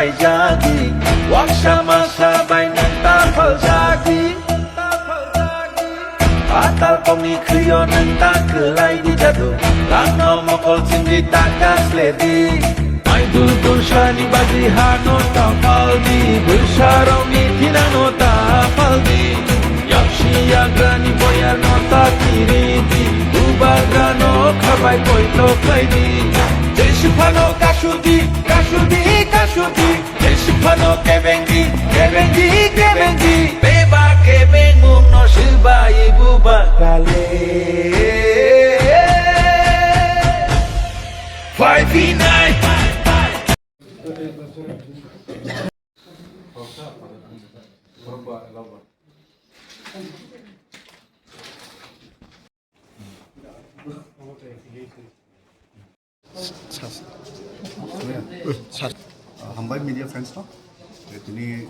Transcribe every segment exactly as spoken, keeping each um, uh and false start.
Jagi, waksa masa bai nang ta phaljagi. Patal kongni khriyo nang ta kwlai di jadu. Langno mokol chindi ta kasle di. Mai dul dul sani baji hano ta phaldi. Bwsarokni thinano ta phaldi. Yaksi yagrani boyarno ta kiridi. Bubagrano khabai poito khlaidi. Jesiphano kasudi, kasudi, kasudi. Jesiphano kebengi, kebengi, kebengi. Beba kebengmungno swbai bubagrale. Five nine. Sir. Hambai media friends no. Tini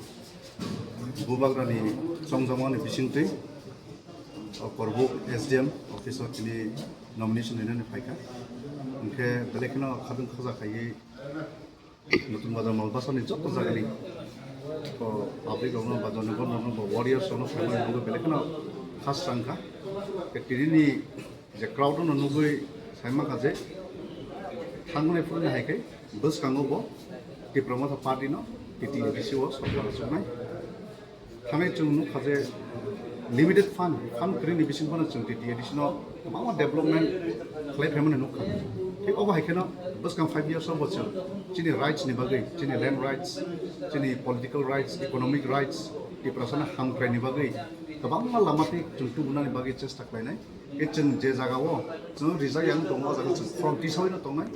bubagrani chongjamani bisingtwi, o, Korbuk S D M office o tini nomination rinani phaikha. Hwnkhe belai kheno khadung khaja khaiwi Nutun Bazar Malbasani joto jagani, o, public rokno ba jonogon rokno ba warriors rokno saimani bagwi belai kheno khas rangkha. Tei tinini je crowd no nugwi saimangkha je thangmani phuru hai khe bwskango bo Tipra Motha Party no T T A D C o sorkar rwchapnai. Thangwi chwng nukha je limited fund, fund kwrwini bising phano chwng T T A D C no kwbangma development khlai phaimani nukha. Thik obo hai kheno bwskang five years o bo chwng chini rights ni bagwi, chini land rights, chini political rights, economic rights, Tiprasano hamkraini bagwi kwbangma lama twi chwng tubunani bagwi chesta khlainai. Khe chwng je jagao chwng rijak yang tongo, o jaga chwng from tisawino tongnai.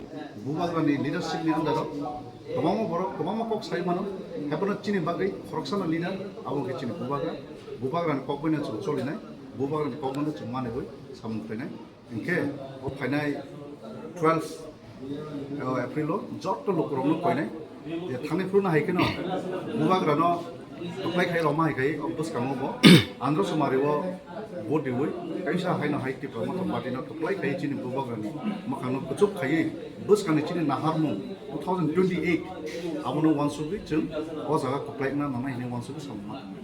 Bubagrani leadership ni under o kwbangma borok kwbangma kok sai mano. Haiphano chini bagwi khoroksano leader abo khe chini bubagra. Bubagrani kok baino chwng cholinai, bubagrani kok baino chwng manwi samung khlainai. Hinkhe o phainai twelve o April o joto lukurokno koinai je thangwi phuru no hai kheno bubagrano kwplai khai rwma hai khai o bwskango bo Andhra Sumari o vote riwi kaisa haino hai Tipra Motha Party no kwplai khai chini bubagrani mwkhangno kuchuk khaiwi bwskangni chini naharmung two thousand twenty-eight abono uansugwi chwng o jaga kwplai wngna nangnai hinwi uansugwi samung ma tongo.